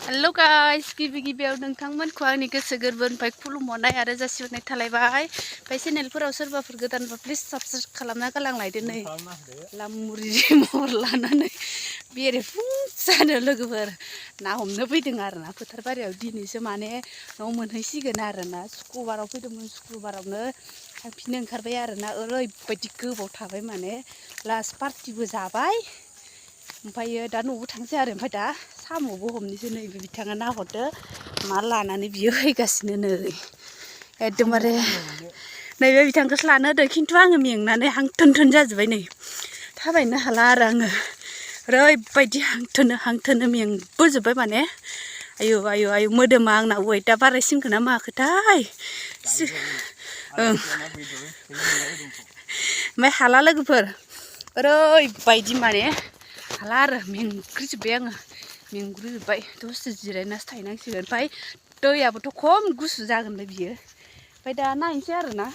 Hello guys, गिबियाव नोंथांमोनखौ आंनि गोसो गोरबोनिफ्राय खुलुमहरनाय आरो जासिहरनाय थालायबाय। ओमफ्राय चेनेलफोराव सोरबाफोर गोदानबा प्लिज साबस्क्राइब खालामना गालांलायदो नै लामुरि महर लानानै बेरे फुंजानो लोगोफोर ना हमनो फैदों आरोना फोथार बारियाव दिनैसो माने न' मोनहैसिगोन आरोना शुक्रबाराव फैदोंमोन शुक्रबारावनो थांफिननो ओंखारबाय आरोना ओरैबायदि गोबाव थाबाय माने लास्ट पार्टिबो जाबाय ओमफ्राय दा न'आव थांसै आरो ओमफ्राय दा साम'बो हमनोसै नैबे बिथाङा नाहरदो मा लानानै बियो फैगासिनो नै एकदमबारे नैबे बिथांखौसो लानो होदो खिन्थु आङो मेंनानै हां थोन जाजोब्बाय नै थाबायनो हाला आरो आङो ओरैबायदि हां थोनो मेंबोजोब्बाय माने आयु मोदोमा आंना वेटआ बारायसिनगोन ना माखोथाय ओमफ्राय हाला लोगोफोर ओरैबायदि माने हाला आरो मेंग्रोजोब्बाय आङो मेंग्रोजोब्बाय दसे जिरायनासो थाहैनांसिगोन ओमफ्राय दैयाबोथ' खम गुसु जागोनलाय बियो ओमफ्राय दा नायनोसै आरोना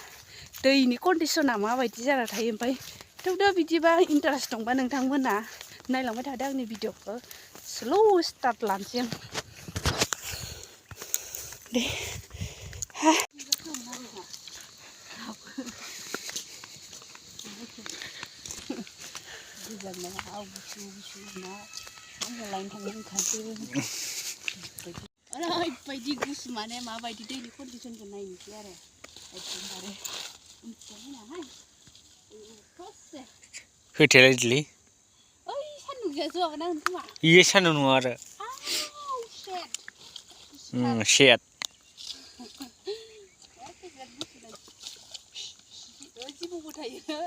दैनि कन्डिसना माबायदि जाना थायो ओमफ्राय थेवबो बिदिबा इन्टारेस्ट दंबा नोंथांमोना नायलांबाय थादो आंनि भिडिअखौ स्ल' स्टार्ट लानोसै आं दे ओरैबायदि गुसु माने माबायदि दैनि कन्डिसनखौ नायनोसै आरो एकदमबारे होथेलायदोलै ओइ सान्दुं जागोन आं खोमा इयो सान्दुं नङा आरो शेट जिबौबो थायो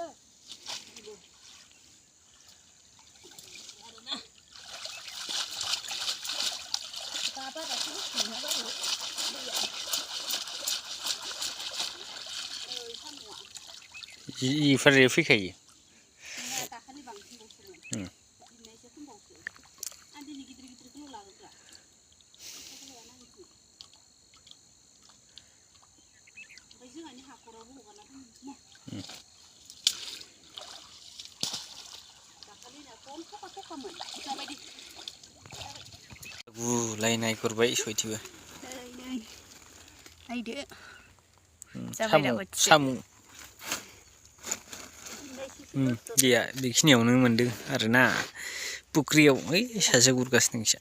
इफोरो फैखायो दाखालि बांसिनबावसोमोन दिनैसो खमबावसो आं दिनै गिदिरखौल' लाबोब्रा ओमफ्राय जोंहानि हाखरावबो हगारना दोननोसै दाखालिना खम थखामोन माबायदि गुलायनायफोरबाय सयथिबो नायदो जाबाय दा बोथिसे दैया बेखिनियावनो मोनदों आरोना फुख्रियाव ओइ सासे गुरगासिनो नोंसा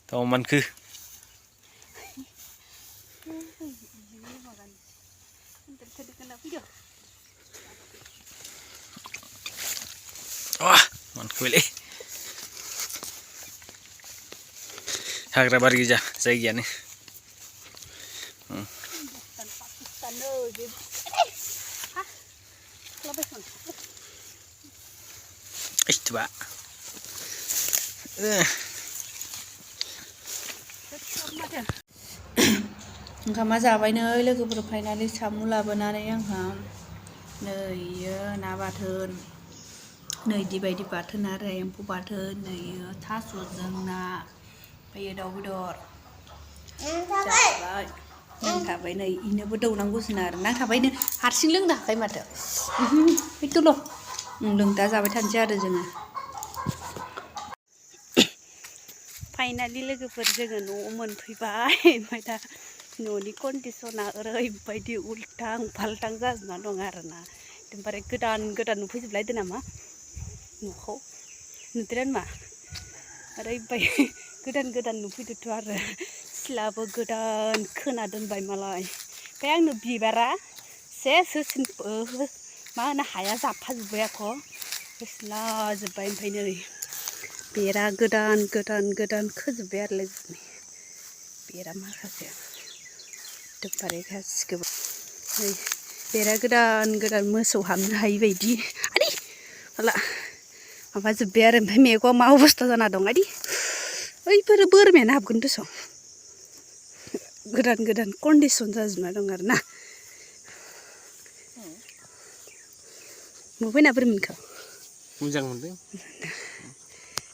दावमानखो मोनखोबायलै हाग्रा बारि गोजा जायगायानो coba ओंखामा जाबाय नै लोगोफोर फाइनालि साम' लाबोनानै आंहा नैयो ना बाथोन नै बायदि बाथोन आरो एम्फौ बाथोन नैयो थास'जों ना ओमफ्राय दाउ बेदर जाबाय नांथाबाय नै इनोबो दौनांगौसोनो आरो नांथाबायनो हारसिं लोंनो हाखायो माथो फैथ'ल' लों दा जाबाय थानोसै आरो जोङो फाइनालि लोगोफोर जोङो न'आव मोनफैबाय ओमफ्राय दा न'नि कन्डिसना ओरैबायदि उल्टां फाल्टां जाजोबना दं आरोना एकदमबारे गोदान नुफैजोबलायदो नामा न'खौ नुदोना नुवा ओरैबायदि गोदान नुफैदोथ' आरो सिलाबो गोदान खोना दोनबाय मालाय ओमफ्राय आंनो बिबारा सेस मा होनो हाया जाबफाजोब्बाय आख' होसिनलाजोब्बाय ओमफ्राय नै बेरा गोदान खोजोब्बाय आरो लोगोफोरनि बेरा माखासे एकदमबारे गासिखौबो नै बेरा गोदान मोसौ हाबनो हायि बायदि आदै माला माबाजोब्बाय आरो ओमफ्राय मैगंआ मा अबस्था जाना दं आदै ओइफोरो बोरमायानो हाबगोन दस' गोदान कन्डिसन जाजोबना दं आरो ना न'आव फैना बोरै मोनखो मोजां मोनदों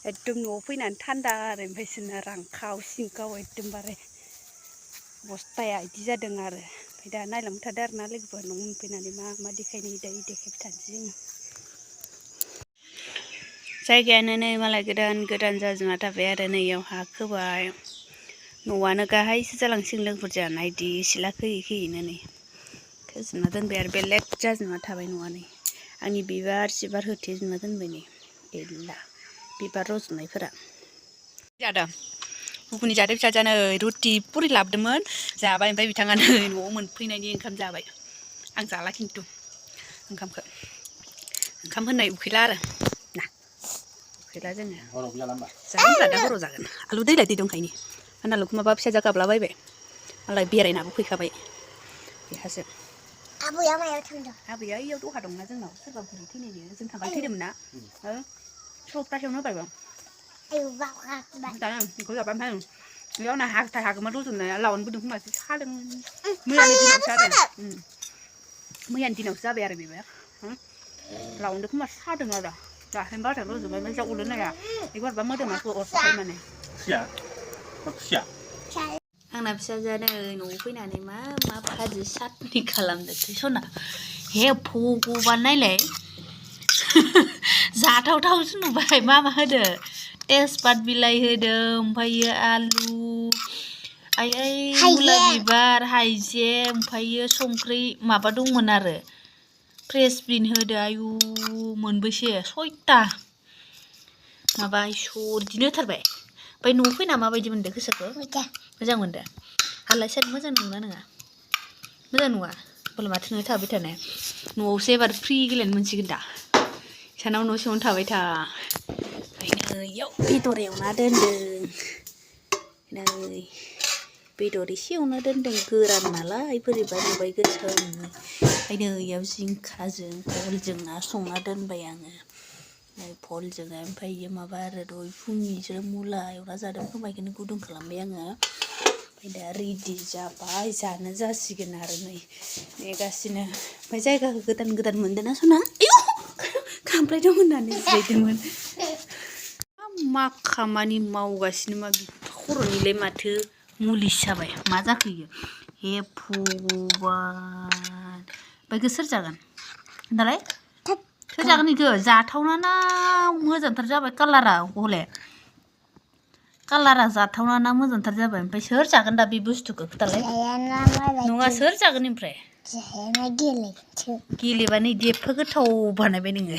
एकदम न'आव फैनानै थान्दा आरो ओमफ्राय जोंना रांखाव सिंखाव एकदमबारे अबस्थाया बिदि जादों आरो ओमफ्राय दा नायलांबाय थादो आरो ना लोगोफोर न'आव मोनफैनानै मा देखायनो देखायबाय थानोसै जोङो जायगायानो नै मालाय गोदान गोदान जाजोबना थाबाय आरो नैयाव हा खोबाय न'आनो गाहायसो जालांसिगोन लोगोफोर जोंहा नायदि सिला खोयै खोयैनो नै खोजोबना दोनबाय आरो बेलेग जाजोबना थाबाय न'आ नै आंनि बिबार सिबार होथेजोबना दोनबाय नै गैला बिबार रज'नायफोरा जादों गुगुनि जादों फिसा जानो रुटि पुरि लाबोदोंमोन जाबाय ओमफ्राय बिथाङा नै न'आव मोनफैनायनि ओंखाम जाबाय आं जाला खिन्थु ओंखामखौ ओंखाम होननाय उखैला आरो ना उखैला जोङो जागोन दा हराव जागोन आलु दैलाय दै दंखायनो आलुखौ माबा फिसा जागाबलाबायबाय मालाय बेरायनाबो फैखाबाय बेहासो आबैया मायाव थांदों आबैया इयाव दहा दंना जोंनाव सोरबा बुरै थैनायनि जों थांबा थैदोंमोन ना सप्तासेयावनो होबाय आयौ बाबा दानो बेखौ जाबाय ओमफ्राय बेयाव आंना हागथा हागोमा रज'नाया लावनो बोदों खोमासो सादों मैयानि दिनावसो जादों मैयानि दिनावसो जाबाय आरो बेबो लावनो खोमा सादों आरो दाहाय बारजों रज'बाय ओमफ्राय जावलो नाया बेखौ हरबा मोदोमा अरसाखाय माने आंना फिसाजोआनो न'आव फैनानै मा मा भाजि साटनि खालामदों सना हे भगबान नायलाय जाथावथावसो नुबाय मा होदो तेजपात बिलाइ होदों ओमफ्रायो आलु आयै मुला बिबार हाइजें ओमफ्रायो संख्रि माबा दंमोन आरो फ्रेसबिन होदो आयु मोनबैसे 6ता माबा इसर बिदिनो होथारबाय ओमफ्राय न'आव फैना माबायदि मोनदों गोसोखौ मोजां मोनदों आलाय सार मोजां नङा नङा मोजां नङा होमबालाय माथो नोङो थाबाय थानाय न'आवसो एबार फ्रि गेलेनो मोनसिगोन दा सानाव न' सिङावनो थाबाय था ओमफ्राय नैयाव बेदर एवना दोन्दों नै बेदर एसे एवना दोन्दों गोरान नालाय बोरैबा नुबाय गोसोम ओमफ्राय नैयाव जिंखाजों भलजों ना संना दोनबाय आङो भलजों ओमफ्राय माबा आरो दहाय फुंनिसो मुला एवना जादों खोमा बेखौनो गुदुं खालामबाय आङो ओमफ्राय दा रेडि जाबाय जानो जासिगोन आरो नै नेगासिनो ओमफ्राय जायगाखौ गोदान गोदान मोनदों ना सना आयौ खामफ्लाय दं होननानै जिरायदोंमोन मा खामानि मावगासिनो मा खर'निलाय माथो मुलिसो जाबाय मा जाखो इयो हे भगबान ओमफ्राय सोर जागोन दालाय सोर जागोन इखो जाथावना ना मोजांथार जाबाय कालारा हले कालारा जाथावना ना मोजांथार जाबाय ओमफ्राय सोर जागोन दा बे बुस्थुखौ दालाय नङा सोर जागोन ओमफ्राय गेलेबा नै जेबो गोथाव बानायबाय नोङो